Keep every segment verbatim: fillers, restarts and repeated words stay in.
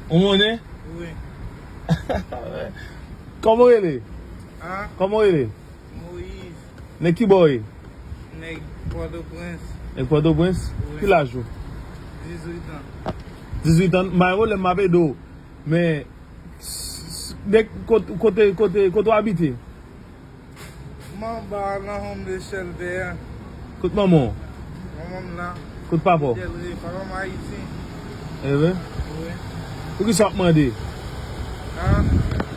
Ou monnen? Wi. Kòman w rele? An? Kòman w rele? Moyiz. Nèg ki bò w ye? Nèg Pòtoprens. Nèg Pòtoprens? Wi. Ki laj ou? Dizuit an. Dizuit an. M pa gen pwoblèm, m ap ede w. Men, s- s- nèg kot- kote, kote, kote w abite? M anba nan Homeless Shelter a. Kot manman w? Manman m la. Kot papa w? Dèlre, papa m Ayiti. E vre? Wi. Poukisa w ap mande? An?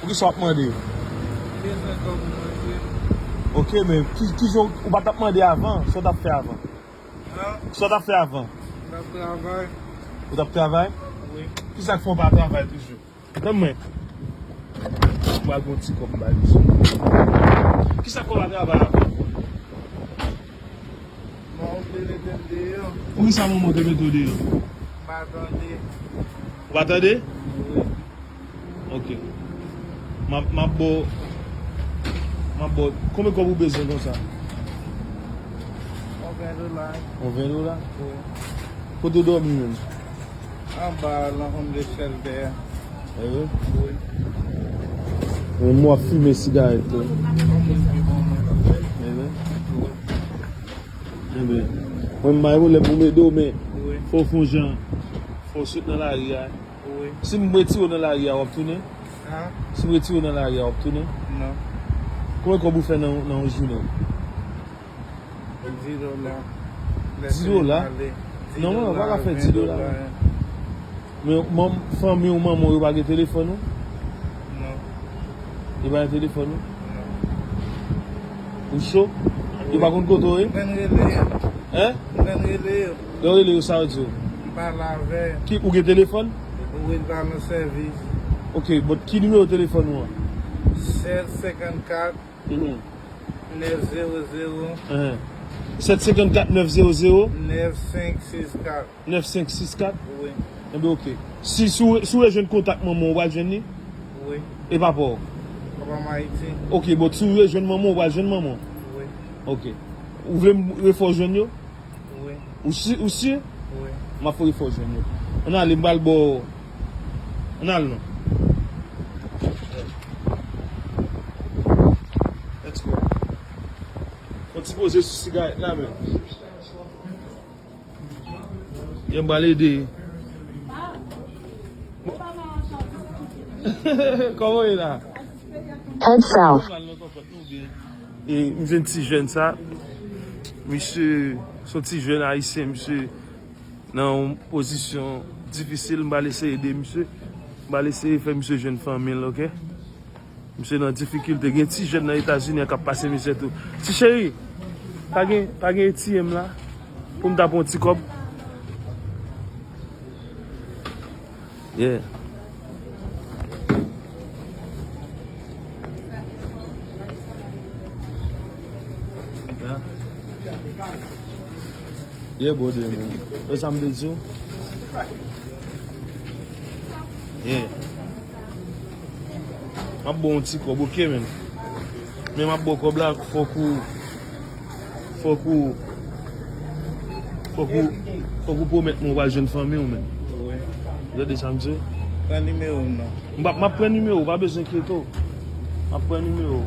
Poukisa w ap mande? M bezwen kòb manje. Ok, men ki, ki jan w pa t ap mande avan? Sa w t ap fè avan? An? Sa w t ap fè avan? M t ap travay. Ou t ap travay? Wi. Kisa k fè w pa travay toujou? Tann mwen. Mwen al pran ti kòb bay misye. Kisa kòb a travay avan? Manman te mete m deyò. Poukisa manman te mete w deyò? M pa tande. Ou pa tande? Wi. Ok. M ap, m ap ba w, m ap ba w, konbyen kòb ou bezwen konsa? Yon ven dola. Yon ven dola? Wi. Kote w dòmi menm? Anba, nan Homeless Shelter a. E vre? Wi. Men mwen ap fimen sigarèt tou. Kòm ou di bon mwen. E vre? Wi. Enben, mwen m bay pwoblèm pou m ede w, men wi, fò w fè yon jan, fò w sot nan lari a. Wi. Si m retire w nan lari a, w ap tounen? An? Si m retire w nan lari a, w ap tounen? Non. Konbyen kòb ou fè nan, nan yon jounen? Di dola. Di dola? Non, mwen, w pa ka fè di dola, non. Men manm, fanmi w, manman w, yo pa gen telefòn ou? Non. Yo pa gen telefòn ou? Non. Ou cho? Yo pa konn kote w ye? M konn rele yo. Hein? M konn rele yo. Lè w rele yo, sa yo di w? M pale avè yo. Ki, ou gen telefòn? Wi, l pa nan sèvis. Ok, but ki nimewo telefòn ou an? Sèt senkannkat, mhm, nèf zewo zewo. Hein. Sèt senkannkat nèf zewo zewo? Nèf senk sis kat. Nèf senk sis kat? Wi. Enben, ok. Si, si w, si w rejwenn kontak manman w, w pral jwenn li? Wi. E papa w? Papa m Ayiti. Ok, bon, si w rejwenn manman w, w pral jwenn manman w? Wi. Ok. Ou vle m refè w jwenn yo? Wi. Ou si, ou si? Wi. M ap refè w jwenn yo. Ann ale, m pral ba w. Ann al non. Let's go. Yon ti poze sou sigarèt la, men. Yo, m pral ede. Kòman w ye la? Head south. E, m jwenn ti jèn sa. Misye, se yon ti jèn ayisyen, misye nan yon pozisyon difisil, m pral eseye ede misye. M pral eseye fè misye jwenn fanmi l, ok? Misye nan difikilte. Gen ti jèn nan Etazini an k ap pase mizè tou. Ti cheri, pa gen, pa gen A T M la pou m ta pran yon ti kòb? Yeah. Yeah. Yeah, brother, man. Wè sa m te di w? Yeah. M ap ba w yon ti kòb, ok, man? Men m ap ba w kòb la, fòk ou, fòk ou, fòk ou, fòk ou pwomèt mwen ou pral jwenn fanmi w, man. Wi. Ou tande sa m di w? Pran nimewo m non. M ap, m ap pran nimewo w, pa bezwen enkyete w. M ap pran nimewo w.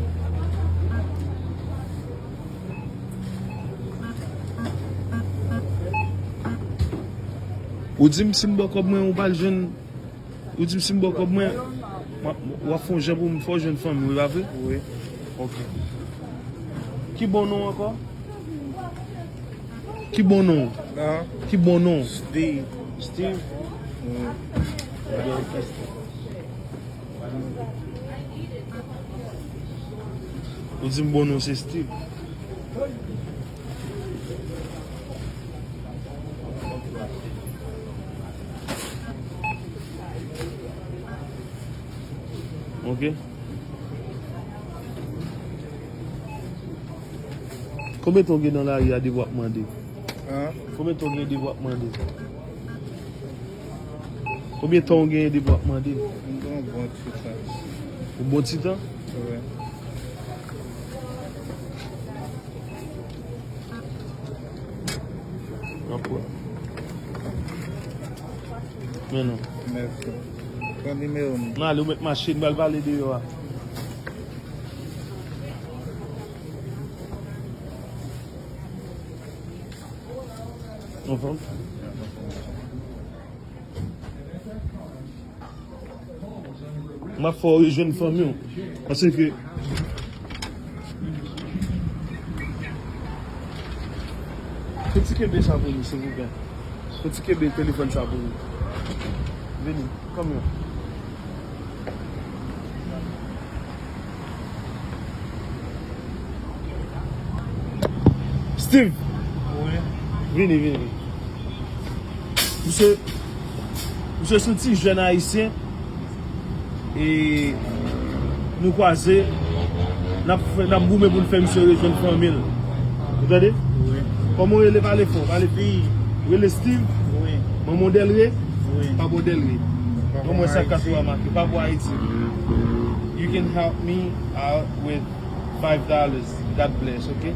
Ou di m si m ba w kòb mwen, ou pral jwenn, ou di m si m ba w kòb mwen, m ap, w ap fè yon jan pou m fè w jwenn fanmi w, e pa vre? Wi. Ok. Ki bon non w ankò? Ki bon non w? An? Ki bon non w? Steve. Steve? Wi. Ebyen, ok, Steve. Ou di m bon non w se Steve. Ok. Konbyen tan w gen nan lari a depi w ap mande? An? Konbyen tan w gen depi w ap mande? Konbyen tan w gen depi w ap mande? M gen yon bon ti tan. Yon bon ti tan? Wi. Anpwen. Men non. Mèsi. Pran nimewo m. N ale, ou mèt mache, n pral pale deyò a. Anfòm? M ap fè w rejwenn fanmi w. Paske. Fè ti kenbe sa pou nou, silvouplè. Fè ti kenbe telefòn sa pou nou. Vini, come here. Steve! Wi. Vini, vini, vini. Misye, misye se yon ti jèn ayisyen. E nou kwaze, n ap fè, n ap goumen pou n fè misye rejwenn fanmi l. Ou tande? Wi. Kòman w rele? Pale fò, pale fò. Steve. Rele Steve? Wi. Manman w Delre? Wi. Papa w Delre. Papa w Ayiti. Ban mwen sa kat ou a make. Papa w Ayiti. You can help me out with five dollars. God bless, ok?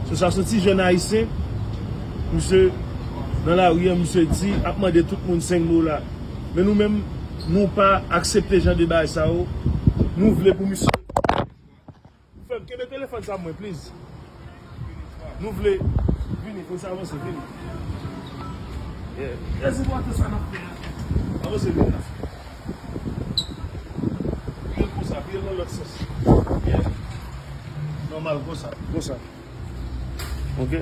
So, sa se yon ti jèn ayisyen. Misye, nan lari a, misye di, ap mande tout moun senk dola. Men nou menm, nou pa aksepte jan de bagay sa yo. Nou vle pou misye. Frè m, kenbe telefòn sa mwen, please. Nou vle. Vini, fò sa avanse, vini. Yeah. Rezi bwate sa n ap fè a. Avanse, vini la. Vire l konsa, vire l nan lòt sans. Yeah. Nòmal, konsa, konsa. Ok?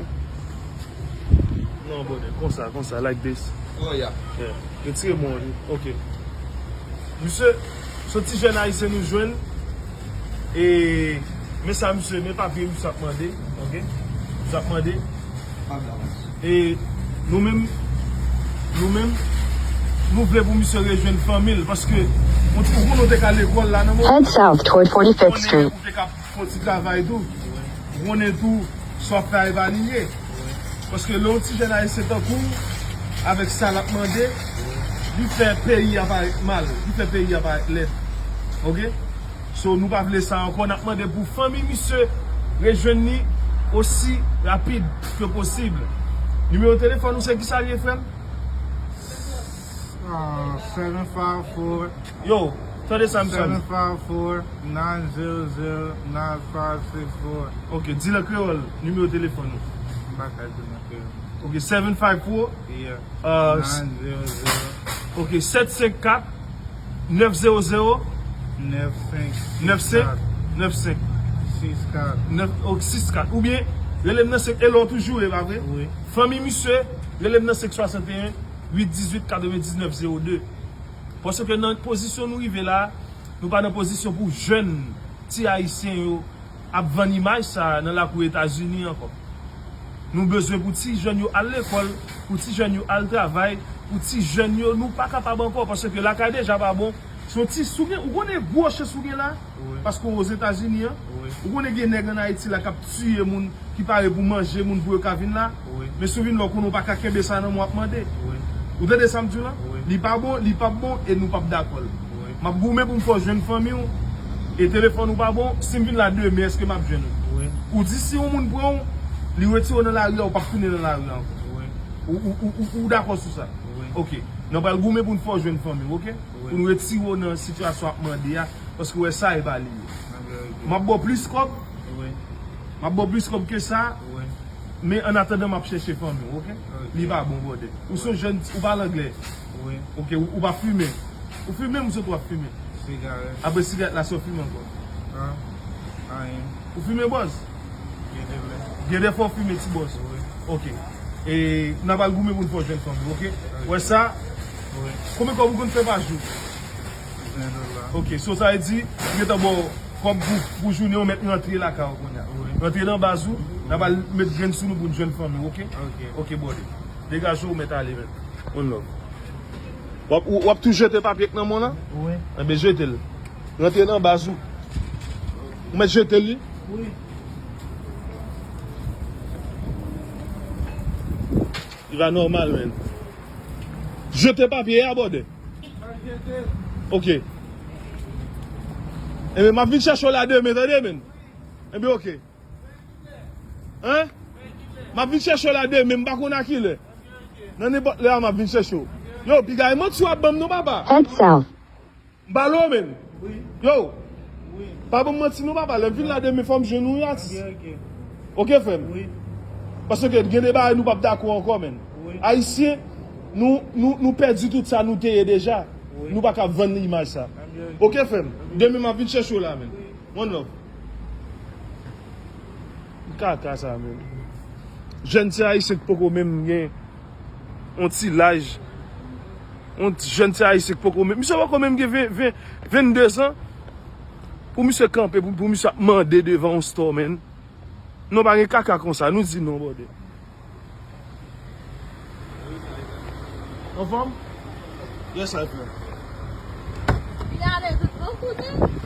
Non, brother, konsa, konsa, like this. Oh, yeah. Yeah. Retire men w, ok. Misye, se yon ti jèn ayisyen nou jwenn. E, men sa, misye, men papye misye ap mande, ok? Misye ap mande. E, nou menm, nou menm, nou vle pou misye rejwenn fanmi l, paske, ou, ou konnen w te ka lekòl la, nan moman. Head south toward forty-fifth Street. Ou te ka fè yon ti travay tou. Ou konnen tou, sa w ap fè a e pa li ye. Paske lè yon ti jèn ayisyen tankou w, avèk sa l ap mande, li fè peyi a parèt mal, li fè peyi a parèt lèd. Ok? So, nou pa vle sa ankò, n ap mande pou fanmi misye rejwenn li osi rapid ke posib. Nimewo telefòn ou se kisa l ye, frè m? Ah, seven five four. Yo, tande sa m fè. Seven five four, nine zero zero, nine five six four. Ok, di l an kreyòl, nimewo telefòn ou. M pa ka di l an kreyòl. Ok, seven five four. Yeah. Euh, nine zero zero. Ok, sèt senk kat, nèf zero zero. Nèf senk. Nèf senk. Nèf senk. Six kat. Nèf, ok, six kat. Oubyen, rele m nan senk, e lè w toujou, e pa vre? Wi. Fanmi misye, rele m nan senk swasanteyen, uit dizuit, katrevendiznèf zewo de. Paske nan pozisyon nou rive la, nou pa nan pozisyon pou jèn ti ayisyen yo ap vann imaj sa a nan lakou Etazini ankò. Nou bezwen pou ti jèn yo al lekòl, pou ti jèn yo al travay, pou ti jèn yo, nou pa kapab ankò, paske lakay deja pa bon. Se yon ti, si w gen, ou konnen gwo chans ou gen la, wi, paske w Ozetazini an, wi, ou konnen gen nèg ann Ayiti la k ap tiye moun, ki pare pou manje moun pou yo ka vin la. Wi. Men si w vin la, w konnen w pa ka kenbe sa nan men w ap mande. Wi. Ou tande sa m di w lan? Wi. Li pa bon, li p ap bon e nou p ap dakò l. Wi. M ap goumen pou m fè w jwenn fanmi w. E telefòn ou pa bon, si m vin la demen, èske m ap jwenn ou? Wi. Ou di si yon moun pran w, li retire w nan lari a, ou p ap tounen nan lari a ankò. Wi. Ou, ou, ou, ou, ou dakò sou sa? Wi. Ok. Nou pral goumen pou n fè w jwenn fanmi w, ok? Wi. Pou n retire w nan sitiyasyon ap mande a, paske w wè sa e pa li ye. Nan verite. M ap ba w plis kòb. Wi. M ap ba w plis kòb ke sa. Wi. Men annatandan, m ap chèche fanmi w, ok? Ok. Li pa bon, brother. Ou se yon jèn, ou pale anglè? Wi. Ok, ou, ou pa fimen? Ou fimen, m sot w ap fimen. Sigarèt. Apre sigarèt la, sa w fimen ankò? An? Anyen. Ou fimen, bòz? Gen de lè. Gen de fwa w fimen, ti bòz? Wi. Ok. E n a pral goumen pou n fè w jwenn fanmi, ok? Ok. Wè sa? Wi. Konbyen kòb ou konn fè pa jou? Ven dola. Ok, so sa vle di, m gentan ba w kòb pou, pou jounen, ou mèt rantre lakay ou kounye a. Wi. Rantre nan baz ou, n a pral met grenn sou nou pou n jwenn fanmi w, ok? Ok. Ok, brother. Degaje w, ou mèt ale, men. One love. W ap, w ap tou jete papye k nan men w lan? Wi. Enben, jete l. Rantre nan baz ou. Ou mèt jete l, wi. Wi. Li pa nòmal, men. Jete papye a, brother. Ok. Enben, m ap vin chèche w la demen, tande, men. Enben, ok. Hein? M ap vin chèche w la demen, m pa konn a kilè. Nan nenpòt lè a, m ap vin chèche w. Yo, piga e manti w ap ban m non, papa. Head south. M pale w, menn. Yo, pa ban m manti non, papa. Lè m vin la demen, fò m jwenn ou, wi, atis. Ok, frè m. Paske gen de bagay nou p ap dakò ankò, menn. Ayisyen, nou, nou, nou pèdi tout sa nou te ye deja. Nou pa ka vann imaj sa. Ok, frè m. Demen m ap vin chèche w la, menn. One love. Kaka sa, menn. Jèn ti ayisyen k poko menm gen yon ti laj. Yon ti jèn ti ayisyen k poko menm. Misye poko menm gen ven, ven, vennde zan. Pou misye kanpe, pou, pou misye ap mande devan yon store, menn. Non, pa gen kaka konsa. Nou di non, brother. Anfòm? Yes, I feel. Li ale tout bon kote.